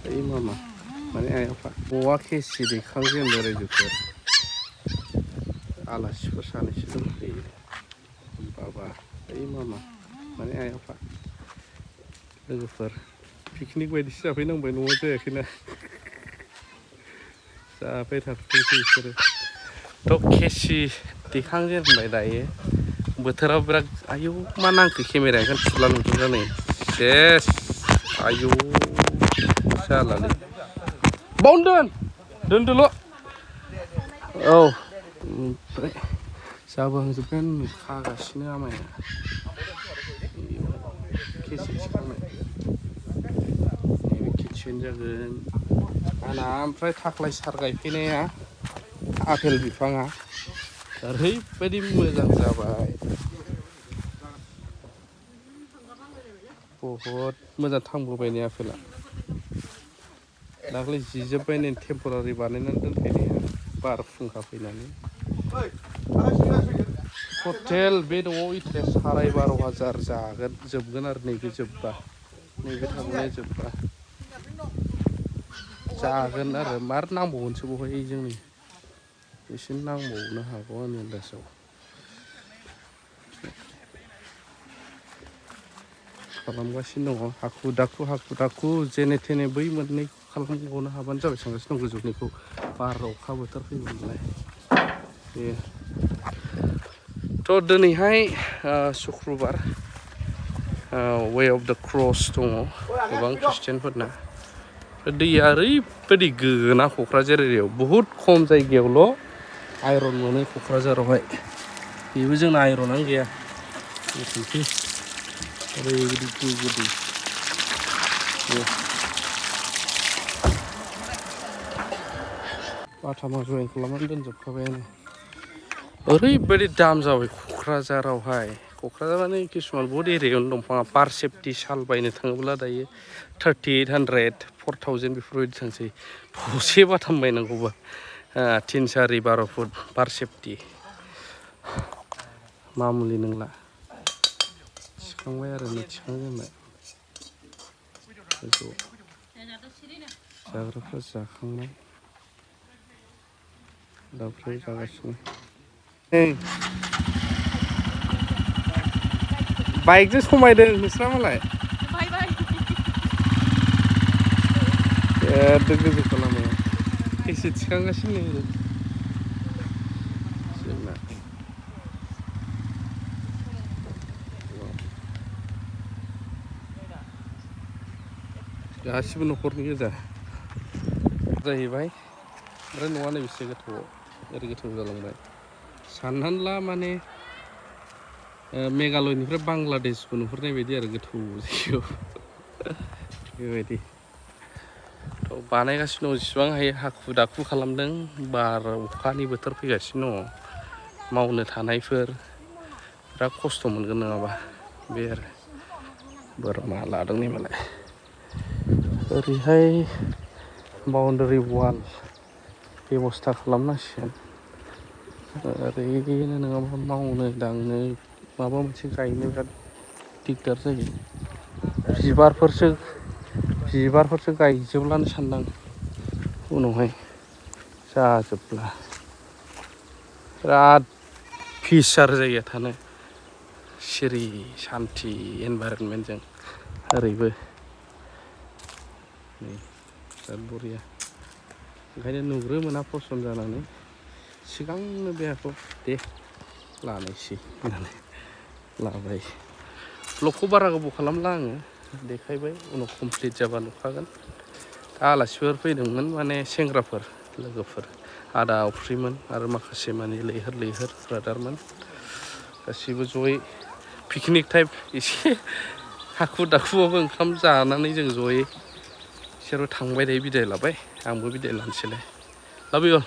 ओइ मामा माने आइ आफा औवा खेसि दैखांजेनबाय रायजोफोर आलासिफोर सानैसो दंफैयो बाबा ओइ मामा माने आइ आफा लोगोफोर पिकनिक बायदिसो जाफैनांबाय न'आव जायाखैना जाबाय थाथोंसै बिसोरो थ' खेसि दैखांजेनबाय दायो बोथोराव बिराद आयौ मा नांखो केमेराया ओंखायनो थुला नुदों नै सेस आयौ जालालै बावनो दोनदोल' औ ओमफ्राय जाबोहांजोब्बायानो खागासिनो आमाया खेसि थिखांनाय नैबे किटसेन जागोन आंना ओमफ्राय थाख्लाय सार गायफैनाया आपेल बिफाङा ओरैबायदि मोजां जाबाय बहुद मोजां थांबोबाय नै आपेला दाख्लै जिजोब्बाय नै टेम्परारि बानायनानै दोनफैनाया बार फुंखा फैनानै टटेल बे न'आव इथाया 12,500 जागोन जोबगोन आरो नैबे जोब्बा नैबे थांनाया जोब्बा जागोन आरो मार नांबावगोनसो बहाय जोंनि एसे नांबावनो हागौ आंनि आन्दासाव खालामगासिनो दङ हाखु दाखु जेने थेने बै मोननैखौ खालामगनो हाबानो जाबाय सानगासिनो दं गोजौनिखौ बार अखा बोथोर फैगोन नालाय बे थ' दिनैहाय शुक्रबार वे अफ द क्रस दङ गोबां ख्रिस्टियानफोरना दैया ओरैबायदि गोना क'क्राझार एरियायाव बहुद खम जायगायावल' आइरन मोनो क'क्राझारावहाय बेबो जोंना आइरनानो गैया ओरैबायदि गोग्गो दै बाथामा जयेन खालामनानै दोनजोबखाबायानो ओरैबायदि दाम जाबाय क'क्राझारावहाय क'क्राझारानो किसुमान बहुत एरियायावनो दंफाङा पार सेफ्टि साल बायनो थाङोब्ला दायो 3800 4000 बेफोरबायदि थांसै थसे बाथाम बायनांगौबा 3 4 12 फुट पार सेफ्टि मामुलि नंला थिखांबाय आरो नै थिखांजेनबाय जाग्राफ्रा जाखांनाय दा फ्राय जागासिनो बाइकजों समायदों नोंस्रा मालाय एकदम गोजौ खालामो खेसि थिखांगासिनो जोंना गासिबो न'खरनि गोजा जाहैबाय ओमफ्राय न'आ नैबेसे गोथौआव ओरै गोथौ जालांबाय साननानै ला माने मेघालयनिफ्राय बांलादेशखौ नुहुरनाय बायदि आरो गोथौ जायगायाव बेबायदि थ' बानायगासिनो दं जेसिबां हायो हाखु दाखु खालामदों बार अखानि बोथोर फैगासिनो दङ मावनो थानायफोर बिराद खस्थ' मोनगोन नङाबा बे आरो बोरमा लादों नै मालाय ओरैहाय बाउन्डारि वाल बेब'स्था खालामनांसिगोन ओरैनो नङाबा मावनो दांनो माबा मोनसे गायनो बिराद दिगदार जायो बिबारफोरसो गायजोबलानो सानदां उनावहाय जाजोबब्ला बिराद पिस आरो जायगाया थानो सिरि सान्थि एनभाइरनमेन्टजों ओरैबो नै बिराद बरिया ओंखायनो नुग्रोमोना फसन जानानै सिगांनो बे हाखौ दे लानायसै होननानै लाबाय ब्लगखौ बारा गोबाव खालामला आङो देखायबाय उनाव कमप्लिट जाबा नुखागोन दा आलासिफोर फैदोंमोन माने सेंग्राफोर लोगोफोर आदा अफ्रिमोन आरो माखासे माने लैहोर ब्रादारमोन गासिबो जयै पिकनिक टाइप एसे हाखु दाखुबाबो ओंखाम जानानै जों जयै बिसोरबो थांबाय दायो बिदाय लाबाय आंबो बिदाय लानोसैलाय लाभ इउ अल